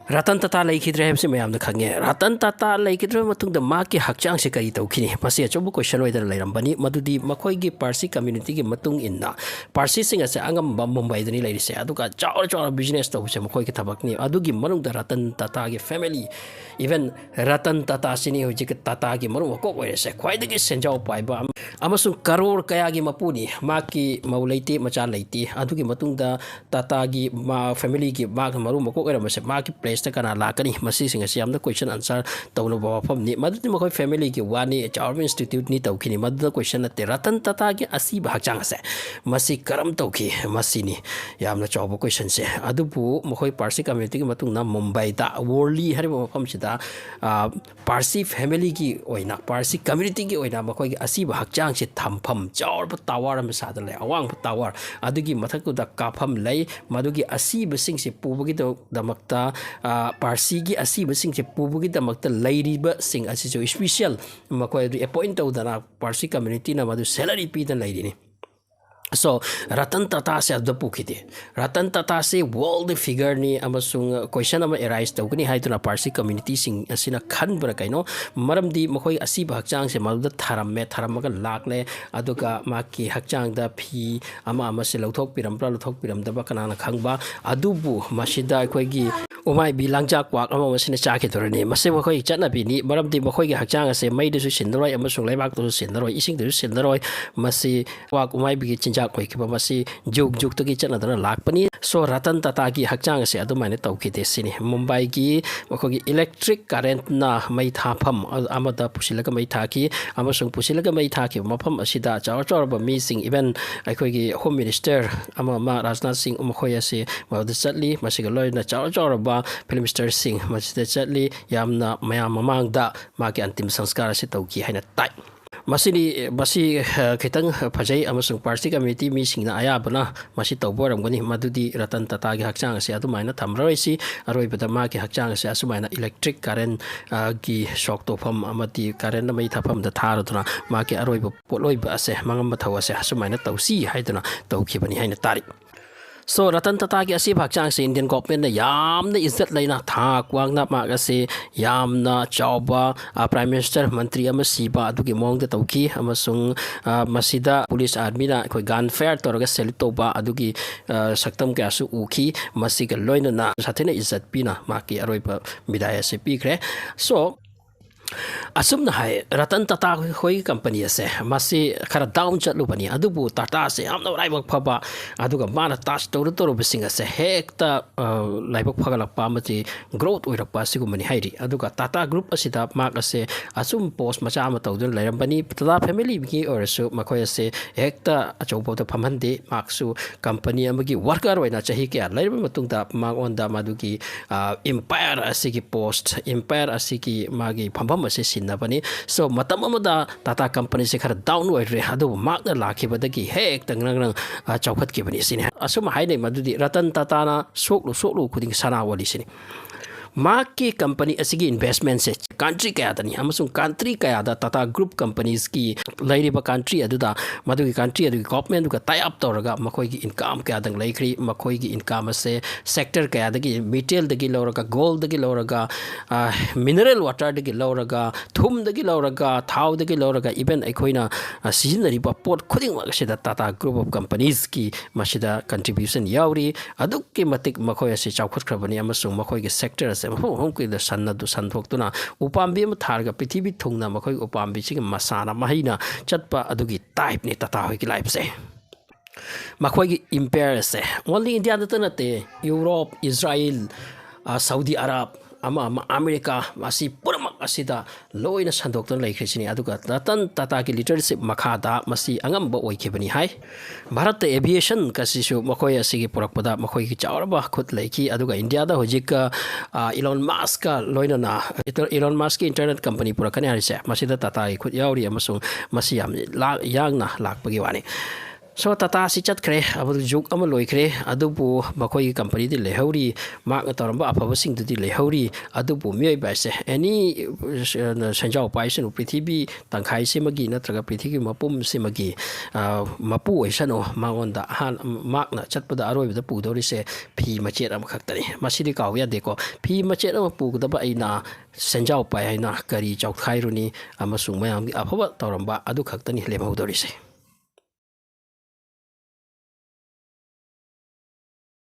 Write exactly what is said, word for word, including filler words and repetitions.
ꯔꯇꯟ ꯇꯥꯇꯥ ꯂꯩꯈꯤꯗ꯭ꯔꯦ ꯍꯥꯏꯕꯁꯤ ꯃꯌꯥꯝꯅ ꯈꯪꯉꯦ꯫ ꯔꯇꯟ ꯇꯥꯇꯥ ꯂꯩꯈꯤꯗ꯭ꯔꯕ ꯃꯇꯨꯡꯗ ꯃꯍꯥꯛꯀꯤ ꯍꯛꯆꯥꯡꯁꯦ ꯀꯔꯤ ꯇꯧꯈꯤꯅꯤ? ꯃꯁꯤ ꯑꯆꯧꯕ ꯀꯣꯏꯁꯟ ꯑꯣꯏꯗꯅ ꯂꯩꯔꯝꯕꯅꯤ꯫ ꯃꯗꯨꯗꯤ ꯃꯈꯣꯏꯒꯤ ꯄꯥꯔꯁꯤ ꯀꯝꯃ꯭ꯌꯨꯅꯤꯇꯤꯒꯤ ꯃꯇꯨꯡ ꯏꯟꯅ, ꯄꯥꯔꯁꯤꯁꯤꯡ ꯑꯁꯦ ꯑꯉꯝꯕ ꯃꯨꯝꯕꯥꯏꯗꯅꯤ ꯂꯩꯔꯤꯁꯦ, ꯑꯗꯨꯒ ꯆꯥꯎꯔ ꯆꯥꯎꯔ ꯕꯤꯖꯤꯅꯦꯁ ꯇꯧꯕꯁꯦ ꯃꯈꯣꯏꯒꯤ ꯊꯕꯛꯅꯤ꯫ ꯑꯗꯨꯒꯤ ꯃꯅꯨꯡꯗ ꯔꯇꯟ ꯇꯥꯇꯥꯒꯤ ꯐꯦꯃꯤꯂꯤ, ꯏꯚꯟ ꯔꯇꯟ ꯇꯥꯇꯥꯁꯤꯅꯤ ꯍꯧꯖꯤꯛ ꯇꯥꯇꯥꯒꯤ ꯃꯔꯨꯞ ꯃꯀꯣꯛ ꯑꯣꯏꯔꯤꯁꯦ, ꯈ꯭ꯋꯥꯏꯗꯒꯤ ꯁꯦꯟꯖꯥꯎ ꯄꯥꯏꯕ ꯑꯃ-, ꯑꯃꯁꯨꯡ ꯀꯔꯣꯔ ꯀꯌꯥꯒꯤ ꯃꯄꯨꯅꯤ꯫ ꯃꯍꯥꯛꯀꯤ ꯃꯧ ꯂꯩꯇꯦ, ꯃꯆꯥ ꯂꯩꯇꯦ꯫ ꯑꯗꯨꯒꯤ ꯃꯇꯨꯡꯗ ꯇꯥꯇꯥꯒꯤ ꯃꯥ-, ꯐꯦꯃꯤꯂꯤꯒꯤ ꯃꯥꯒꯤ ꯃꯔꯨꯞ ꯃꯀꯣꯛ ꯑꯣꯏꯔꯝꯕꯁꯦ ꯃꯥꯒꯤ ꯄ꯭ꯂꯦꯁꯇ ꯀꯅꯥ ꯂꯥꯛꯀꯅꯤ? ꯃꯁꯤꯁꯤꯡ ꯑꯁꯤ ꯌꯥꯝꯅ ꯀꯣꯏꯁꯟ ꯑꯟꯁꯔ ꯇꯧꯅꯕ ꯋꯥꯐꯝꯅꯤ꯫ ꯃꯗꯨꯗꯤ ꯃꯈꯣꯏ ꯐꯦꯃꯤꯂꯤꯒꯤ ꯋꯥꯅꯤ, ꯆꯥꯎꯔꯕ ꯏꯟꯁꯇꯤꯇ꯭ꯌꯨꯠꯅꯤ ꯇꯧꯈꯤꯅꯤ꯫ ꯃꯗꯨꯗ ꯀꯣꯏꯁꯟ ꯅꯠꯇꯦ꯫ ꯔꯇꯟ ꯇꯥꯇꯥꯒꯤ ꯑꯁꯤꯕ ꯍꯛꯆꯥꯡ ꯑꯁꯦ ꯃꯁꯤ ꯀꯔꯝ ꯇꯧꯈꯤ? ꯃꯁꯤꯅꯤ ꯌꯥꯝꯅ ꯆꯥꯎꯕ ꯀꯣꯏꯁꯟꯁꯦ꯫ ꯑꯗꯨꯕꯨ ꯃꯈꯣꯏ ꯄꯥꯔꯁꯤ ꯀꯝꯃ꯭ꯌꯨꯅꯤꯇꯤꯒꯤ ꯃꯇꯨꯡꯗ ꯃꯨꯝꯕꯥꯏꯗ, ꯋꯣꯔꯂꯤ ꯍꯥꯏꯔꯤꯕ ꯃꯐꯝꯁꯤꯗ, ꯑ, ꯄꯥꯔꯁꯤ ꯐꯦꯃꯤꯂꯤꯒꯤ ꯑꯣꯏꯅ, ꯄꯥꯔꯁꯤ ꯀꯝꯃ꯭ꯌꯨꯅꯤꯇꯤꯒꯤ ꯑꯣꯏꯅ ꯃꯈꯣꯏꯒꯤ ꯑꯁꯤꯕ ꯍꯛꯆꯥꯡꯁꯦ ꯊꯝꯐꯝ ꯆꯥꯎꯔꯕ ꯇꯥꯋꯔ ꯑꯃ ꯁꯥꯗꯨꯅ ꯂꯩ, ꯑꯋꯥꯡꯕ ꯇꯥꯋꯔ꯫ ꯑꯗꯨꯒꯤ ꯃꯊꯛꯇꯨꯗ ꯀꯥꯐꯝ ꯂꯩ꯫ ꯃꯗꯨꯒꯤ ꯑꯁꯤꯕꯁꯤꯡꯁꯦ ꯄꯨꯕꯒꯤꯗꯃꯛꯇ, ꯑ, ꯄꯥꯔꯁꯤꯒꯤ ꯑꯁꯤꯕꯁꯤꯡꯁꯦ ꯄꯨꯕꯒꯤꯗꯃꯛꯇ ꯂꯩꯔꯤꯕꯁꯤꯡ ꯑꯁꯤꯁꯨ ꯏꯁꯄꯤꯁꯤꯌꯦꯜ ꯃꯈꯣꯏ ꯑꯗꯨ ꯑꯦꯄꯣꯏꯟ ꯇꯧꯗꯅ ꯄꯥꯔꯁꯤ ꯀꯝꯃ꯭ꯌꯨꯅꯤꯇꯤꯅ ꯃꯗꯨ ꯁꯦꯂꯔꯤ ꯄꯤꯗꯅ ꯂꯩꯔꯤꯅꯤ꯫ ꯁꯣ, ꯔꯇꯟ ꯇꯥꯇꯥꯁꯦ ꯑꯗꯨꯗ ꯄꯨꯈꯤꯗꯦ꯫ ꯔꯇꯟ ꯇꯥꯇꯥꯁꯦ ꯋꯥꯔꯜꯗ ꯐꯤꯒꯔꯅꯤ ꯑꯃꯁꯨꯡ ꯀꯣꯏꯁꯟ ꯑꯃ ꯑꯦꯔꯥꯏꯁ ꯇꯧꯒꯅꯤ ꯍꯥꯏꯗꯨꯅ ꯄꯥꯔꯁꯤ ꯀꯝꯃ꯭ꯌꯨꯅꯤꯇꯤꯁꯤꯡ ꯑꯁꯤꯅ ꯈꯟꯕꯅ ꯀꯩꯅꯣ? ꯃꯔꯝꯗꯤ ꯃꯈꯣꯏ ꯑꯁꯤꯕ ꯍꯛꯆꯥꯡꯁꯦ ꯃꯗꯨꯗ ꯊꯔꯝꯃꯦ, ꯊꯔꯝꯃꯒ ꯂꯥꯛꯂꯦ, ꯑꯗꯨꯒ ꯃꯍꯥꯛꯀꯤ ꯍꯛꯆꯥꯡꯗ ꯐꯤ ꯑꯃ ꯑꯃꯁꯦ ꯂꯧꯊꯣꯛꯄꯤꯔꯝꯕ꯭ꯔꯥ, ꯂꯧꯊꯣꯛꯄꯤꯔꯝꯗꯕ ꯀꯅꯥꯅ ꯈꯪꯕ? ꯑꯗꯨꯕꯨ ꯃꯁꯤꯗ ꯑꯩꯈꯣꯏꯒꯤ ꯎꯃꯥꯏꯕꯤ ꯂꯥꯡꯖꯥꯛ ꯀ꯭ꯋꯥꯛ ꯑꯃ ꯑꯃꯁꯤꯅ ꯆꯥꯈꯤꯗꯣꯔꯤꯅꯤ꯫ ꯃꯁꯤ ꯃꯈꯣꯏꯒꯤ ꯆꯠꯅꯕꯤꯅꯤ, ꯃꯔꯝꯗꯤ ꯃꯈꯣꯏꯒꯤ ꯍꯛꯆꯥꯡ ꯑꯁꯦ ꯃꯩꯗꯁꯨ ꯁꯤꯟꯅꯔꯣꯏ ꯑꯃꯁꯨꯡ ꯂꯩꯕꯥꯛꯇꯁꯨ ꯁꯤꯟꯅꯔꯣꯏ, ꯏꯁꯤꯡꯗꯁꯨ ꯁꯤꯟꯅꯔꯣꯏ꯫ ꯃꯁꯤ ꯀ꯭ꯋꯥꯛ ꯎꯃꯥꯏꯕꯤꯒꯤ ꯆꯤꯟꯖꯥꯛ ꯑꯣꯏꯈꯤꯕ ꯃꯁꯤ ꯖꯨꯛ ꯖꯨꯛꯇꯒꯤ ꯆꯠꯅꯗꯨꯅ ꯂꯥꯛꯄꯅꯤ꯫ ꯁꯣ, ꯔꯇꯟ ꯇꯥꯇꯥꯒꯤ ꯍꯛꯆꯥꯡ ꯑꯁꯦ ꯑꯗꯨꯃꯥꯏꯅ ꯇꯧꯈꯤꯗꯦ ꯁꯤꯅꯤ꯫ ꯃꯨꯝꯕꯥꯏꯒꯤ ꯃꯈꯣꯏꯒꯤ ꯏꯂꯦꯛꯇ꯭ꯔꯤꯛ ꯀꯔꯦꯟꯠꯅ ꯃꯩ ꯊꯥꯐꯝ ꯑꯃꯗ ꯄꯨꯁꯤꯜꯂꯒ ꯃꯩ ꯊꯥꯈꯤ, ꯑꯃꯁꯨꯡ ꯄꯨꯁꯤꯜꯂꯒ ꯃꯩ ꯊꯥꯈꯤꯕ ꯃꯐꯝ ꯑꯁꯤꯗ ꯆꯥꯎꯔ ꯆꯥꯎꯔꯕ ꯃꯤꯁꯤꯡ, ꯏꯚꯟ ꯑꯩꯈꯣꯏꯒꯤ ꯍꯣꯝ ꯃꯤꯅꯤꯁꯇꯔ ꯑꯃ ꯑꯃ ꯔꯥꯖꯅꯥꯊ ꯁꯤꯡ ꯃꯈꯣꯏ ꯑꯁꯤ ꯃꯗꯨꯗ ꯆꯠꯂꯤ꯫ ꯃꯁꯤꯒ ꯂꯣꯏꯅꯅ ꯆꯥꯎꯔ ꯆꯥꯎꯔꯕ ꯐꯤꯂꯝ ꯁ꯭ꯇꯥꯔꯁꯤꯡ ꯃꯁꯤꯗ ꯆꯠꯂꯤ꯫ ꯌꯥꯝꯅ ꯃꯌꯥꯝ ꯃꯃꯥꯡꯗ ꯃꯥꯒꯤ ꯑꯟꯇꯤꯝ ꯁꯪꯁꯀꯥꯔ ꯑꯁꯤ ꯇꯧꯈꯤ ꯍꯥꯏꯅ ꯇꯥꯏ꯫ ꯃꯁꯤꯅꯤ, ꯃꯁꯤ, ꯑ, ꯈꯤꯇꯪ ꯐꯖꯩ ꯑꯃꯁꯨꯡ ꯄꯥꯔꯁꯤ ꯀꯝꯃ꯭ꯌꯨꯅꯤꯇꯤ ꯃꯤꯁꯤꯡꯅ ꯑꯌꯥꯝꯕꯅ ꯃꯁꯤ ꯇꯧꯕ ꯑꯣꯏꯔꯝꯒꯅꯤ, ꯃꯗꯨꯗꯤ ꯔꯇꯟ ꯇꯥꯇꯥꯒꯤ ꯍꯛꯆꯥꯡ ꯑꯁꯤ ꯑꯗꯨꯃꯥꯏꯅ ꯊꯝꯃꯔꯣꯏꯁꯤ꯫ ꯑꯔꯣꯏꯕꯗ ꯃꯥꯒꯤ ꯍꯛꯆꯥꯡ ꯑꯁꯤ ꯑꯁꯨꯃꯥꯏꯅ ꯏꯂꯦꯛꯇ꯭ꯔꯤꯛ ꯀꯔꯦꯟ, ꯑ, ꯒꯤ ꯁꯣꯛ ꯇꯧꯐꯝ ꯑꯃꯗꯤ ꯀꯔꯦꯟꯅ ꯃꯩ ꯊꯥꯐꯝꯗ ꯊꯥꯔꯗꯨꯅ ꯃꯥꯒꯤ ꯑꯔꯣꯏꯕ ꯄꯣꯠꯂꯣꯏꯕ ꯑꯁꯦ, ꯃꯉꯝ ꯃꯊꯧ ꯑꯁꯦ ꯑꯁꯨꯃꯥꯏꯅ ꯇꯧꯁꯤ ꯍꯥꯏꯗꯨꯅ ꯇꯧꯈꯤꯕꯅꯤ ꯍꯥꯏꯅ ꯇꯥꯔꯤ꯫ So, ꯔꯇꯟ ꯇꯥꯇꯥꯒꯤ ꯑꯁꯤꯕ ꯍꯛꯆꯥꯡꯁꯤ Indian governmentꯅ ꯌꯥꯝꯅ ꯏꯖꯠ ꯂꯩꯅ, ꯊꯥꯛ ꯋꯥꯡꯅ, ꯃꯍꯥꯛ ꯑꯁꯤ ꯌꯥꯝꯅ ꯆꯥꯎꯕ, ꯑ, Prime Minister, ꯃꯟꯇ꯭ꯔꯤ ꯑꯃ ꯁꯤꯕ ꯑꯗꯨꯒꯤ ꯃꯑꯣꯡꯗ ꯇꯧꯈꯤ꯫ ꯑꯃꯁꯨꯡ, ꯑ, ꯃꯁꯤꯗ police armyꯅ ꯑꯩꯈꯣꯏ gun fire ꯇꯧꯔꯒ salute ꯇꯧꯕ ꯑꯗꯨꯒꯤ, ꯑ, ꯁꯛꯇꯝ ꯀꯌꯥꯁꯨ ꯎꯈꯤ꯫ ꯃꯁꯤꯒ ꯂꯣꯏꯅꯅ ꯁꯥꯊꯤꯅ ꯏꯖꯠ ꯄꯤꯅ ꯃꯍꯥꯛꯀꯤ ꯑꯔꯣꯏꯕ ꯕꯤꯗꯥꯏ ꯑꯁꯤ ꯄꯤꯈ꯭ꯔꯦ꯫ So, ꯑꯁꯨꯝꯅ ꯍꯥꯏ, ꯔꯇꯟ ꯇꯥꯇꯥ ꯈꯣꯏꯒꯤ company ꯑꯁꯦ, ꯃꯁꯤ ꯈꯔ down ꯆꯠꯂꯨꯕꯅꯤ, ꯑꯗꯨꯕꯨ ꯇꯥꯇꯥꯁꯦ ꯌꯥꯝꯅ ꯃꯔꯥꯏꯕꯛ ꯐꯕ, ꯑꯗꯨꯒ ꯃꯥꯅ touch ꯇꯧꯔꯨ ꯇꯧꯔꯨꯕꯁꯤꯡ ꯑꯁꯦ ꯍꯦꯛꯇ, ꯑ, ꯂꯥꯏꯕꯛ ꯐꯒꯠꯂꯛꯄ ꯑꯃꯗꯤ growth ꯑꯣꯏꯔꯛꯄ ꯑꯁꯤꯒꯨꯝꯕꯅꯤ ꯍꯥꯏꯔꯤ꯫ ꯑꯗꯨꯒ ꯇꯥꯇꯥ group ꯑꯁꯤꯗ ꯃꯍꯥꯛ ꯑꯁꯦ ꯑꯁꯨꯝ post ꯃꯆꯥ ꯑꯃ ꯇꯧꯗꯨꯅ ꯂꯩꯔꯝꯕꯅꯤ꯫ ꯇꯥꯇꯥ familyꯒꯤ ꯑꯣꯏꯔꯁꯨ ꯃꯈꯣꯏ ꯑꯁꯦ ꯍꯦꯛꯇ ꯑꯆꯧꯕꯗ ꯐꯝꯍꯟꯗꯦ꯫ ꯃꯍꯥꯛꯁꯨ company ꯑꯃꯒꯤ worker ꯑꯣꯏꯅ ꯆꯍꯤ ꯀꯌꯥ ꯂꯩꯔꯕ ꯃꯇꯨꯡꯗ ꯃꯉꯣꯟꯗ ꯃꯗꯨꯒꯤ, ꯑ, empire ꯑꯁꯤꯒꯤ post, empire ꯑꯁꯤꯒꯤ ꯃꯥꯒꯤ ꯐꯝꯐꯝ ꯑꯁꯤ ꯁꯤꯟꯅꯕꯅꯤ꯫ So, ꯃꯇꯝ ꯑꯃꯗ ꯇꯥꯇꯥ companyꯁꯦ ꯈꯔ down ꯑꯣꯏꯔꯦ, ꯑꯗꯨꯕꯨ ꯃꯍꯥꯛꯅ ꯂꯥꯛꯈꯤꯕꯗꯒꯤ ꯍꯦꯛꯇ ꯉꯔꯪ ꯉꯔꯪ, ꯑ, ꯆꯥꯎꯈꯠꯈꯤꯕꯅꯤ ꯁꯤꯅꯤ꯫ ꯑꯁꯨꯝ ꯍꯥꯏꯅꯩ ꯃꯗꯨꯗꯤ ꯔꯇꯟ ꯇꯥꯇꯥꯅ ꯁꯣꯛꯂꯨ ꯁꯣꯛꯂꯨ ꯈꯨꯗꯤꯡ ꯁꯅꯥ ꯑꯣꯜꯂꯤ ꯁꯤꯅꯤ꯫ ꯃꯍꯥꯛꯀꯤ company ꯑꯁꯤꯒꯤ investmentꯁꯦ country ꯀꯌꯥꯗꯅꯤ, ꯑꯃꯁꯨꯡ country ꯀꯌꯥꯗ ꯇꯥꯇꯥ group companiesꯀꯤ ꯂꯩꯔꯤꯕ country ꯑꯗꯨꯗ, ꯃꯗꯨꯒꯤ country ꯑꯗꯨꯒꯤ governmentꯗꯨꯒ tie up ꯇꯧꯔꯒ ꯃꯈꯣꯏꯒꯤ income ꯀꯌꯥꯗꯪ ꯂꯩꯈ꯭ꯔꯤ, ꯃꯈꯣꯏꯒꯤ income ꯑꯁꯦ sector ꯀꯌꯥꯗꯒꯤ, metalꯗꯒꯤ ꯂꯧꯔꯒ, goldꯗꯒꯤ ꯂꯧꯔꯒ, ꯑ, mineral waterꯗꯒꯤ ꯂꯧꯔꯒ, ꯊꯨꯝꯗꯒꯤ ꯂꯧꯔꯒ, ꯊꯥꯎꯗꯒꯤ ꯂꯧꯔꯒ, even ꯑꯩꯈꯣꯏꯅ, ꯑ, ꯁꯤꯖꯤꯟꯅꯔꯤꯕ ꯄꯣꯠ ꯈꯨꯗꯤꯡꯃꯛ ꯑꯁꯤꯗ ꯇꯥꯇꯥ group of companiesꯀꯤ ꯃꯁꯤꯗ contribution ꯌꯥꯎꯔꯤ꯫ ꯑꯗꯨꯛꯀꯤ ꯃꯇꯤꯛ ꯃꯈꯣꯏ ꯑꯁꯤ ꯆꯥꯎꯈꯠꯈ꯭ꯔꯕꯅꯤ, ꯑꯃꯁꯨꯡ ꯃꯈꯣꯏꯒꯤ sector ꯑꯁꯦ ꯃꯐꯝ ꯃꯐꯝ ꯀꯨꯗꯤꯡꯗ ꯁꯟꯅꯗꯨ-, ꯁꯟꯗꯣꯛꯇꯨꯅ ꯎꯄꯥꯝꯕꯤ ꯑꯃ ꯊꯥꯔꯒ ꯄ꯭ꯔꯤꯊꯤꯕꯤ ꯊꯨꯡꯅ ꯃꯈꯣꯏꯒꯤ ꯎꯄꯥꯝꯕꯤꯁꯤꯒꯤ ꯃꯁꯥꯅ ꯃꯍꯩꯅ ꯆꯠꯄ ꯑꯗꯨꯒꯤ typeꯅꯤ ꯇꯥꯇꯥ ꯍꯣꯏꯒꯤ lifeꯁꯦ꯫ ꯃꯈꯣꯏꯒꯤ empireꯁꯦ only Indiaꯗꯇ ꯅꯠꯇꯦ, Europe, Israel, ꯑ, Saudi Arab, ꯑꯃ ꯑꯃ, America, ꯃꯁꯤ ꯄꯨꯝꯅꯃꯛ ꯑꯁꯤꯗ ꯂꯣꯏꯅ ꯁꯟꯗꯣꯛꯇꯨꯅ ꯂꯩꯈ꯭ꯔꯤꯁꯤꯅꯤ꯫ ꯑꯗꯨꯒ ꯔꯇꯟ ꯇꯥꯇꯥꯒꯤ leadership ꯃꯈꯥꯗ ꯃꯁꯤ ꯑꯉꯝꯕ ꯑꯣꯏꯈꯤꯕꯅꯤ ꯍꯥꯏ꯫ ꯚꯥꯔꯠꯇ aviation ꯀꯁꯤꯁꯨ ꯃꯈꯣꯏ ꯑꯁꯤꯒꯤ ꯄꯨꯔꯛꯄꯗ ꯃꯈꯣꯏꯒꯤ ꯆꯥꯎꯔꯕ ꯈꯨꯠ ꯂꯩꯈꯤ꯫ ꯑꯗꯨꯒ Indiaꯗ ꯍꯧꯖꯤꯛ, ꯑ, Elon Muskꯀ ꯂꯣꯏꯅꯅ, Elon Muskꯀꯤ internet company ꯄꯨꯔꯛꯀꯅꯤ ꯍꯥꯏꯔꯤꯁꯦ, ꯃꯁꯤꯗ ꯇꯥꯇꯥꯒꯤ ꯈꯨꯠ ꯌꯥꯎꯔꯤ, ꯑꯃꯁꯨꯡ ꯃꯁꯤ ꯌꯥꯝ ꯂꯥ-, ꯌꯥꯡꯅ ꯂꯥꯛꯄꯒꯤ ꯋꯥꯅꯤ꯫ So, ꯇꯥꯇꯥꯁꯤ ꯆꯠꯈ꯭ꯔꯦ, ꯑꯗꯨ ꯖꯨꯛ ꯑꯃ ꯂꯣꯏꯈ꯭ꯔꯦ, ꯑꯗꯨꯕꯨ ꯃꯈꯣꯏꯒꯤ ꯀꯝꯄꯅꯤꯗꯤ ꯂꯩꯍꯧꯔꯤ, ꯃꯍꯥꯛꯅ ꯇꯧꯔꯝꯕ ꯑꯐꯕꯁꯤꯡꯗꯨꯗꯤ ꯂꯩꯍꯧꯔꯤ꯫ ꯑꯗꯨꯕꯨ ꯃꯤꯑꯣꯏꯕ ꯍꯥꯏꯁꯦ, ꯑꯦꯅꯤ ꯁꯦꯟꯖꯥꯎ ꯄꯥꯏꯁꯅꯨ, ꯄ꯭ꯔꯤꯊꯤꯕꯤ ꯇꯪꯈꯥꯏꯁꯤꯃꯒꯤ ꯅꯠꯇ꯭ꯔꯒ ꯄ꯭ꯔꯤꯊꯤꯕꯤ ꯃꯄꯨꯝꯁꯤꯃꯒꯤ ꯃꯄꯨ ꯑꯣꯏꯁꯅꯨ, ꯃꯉꯣꯟꯗ ꯑꯍꯥꯟ ꯃꯍꯥꯛꯅ ꯆꯠꯄꯗ ꯑꯔꯣꯏꯕꯗ ꯄꯨꯗꯧꯔꯤꯁꯦ ꯐꯤ ꯃꯆꯦꯠ ꯑꯃꯈꯛꯇꯅꯤ꯫ ꯃꯁꯤꯗꯤ ꯀꯥꯎꯕ ꯌꯥꯗꯦꯀꯣ꯫ ꯐꯤ ꯃꯆꯦꯠ ꯑꯃ ꯄꯨꯒꯗꯕ ꯑꯩꯅ ꯁꯦꯟꯖꯥꯎ ꯄꯥꯏ ꯍꯥꯏꯅ ꯀꯔꯤ ꯆꯥꯎꯈꯥꯏꯔꯨꯅꯤ? ꯑꯃꯁꯨꯡ ꯃꯌꯥꯝꯒꯤ ꯑꯐꯕ ꯇꯧꯔꯝꯕ ꯑꯗꯨ ꯈꯛꯇꯅꯤ ꯂꯦꯝꯍꯧꯗꯧꯔꯤꯁꯦ꯫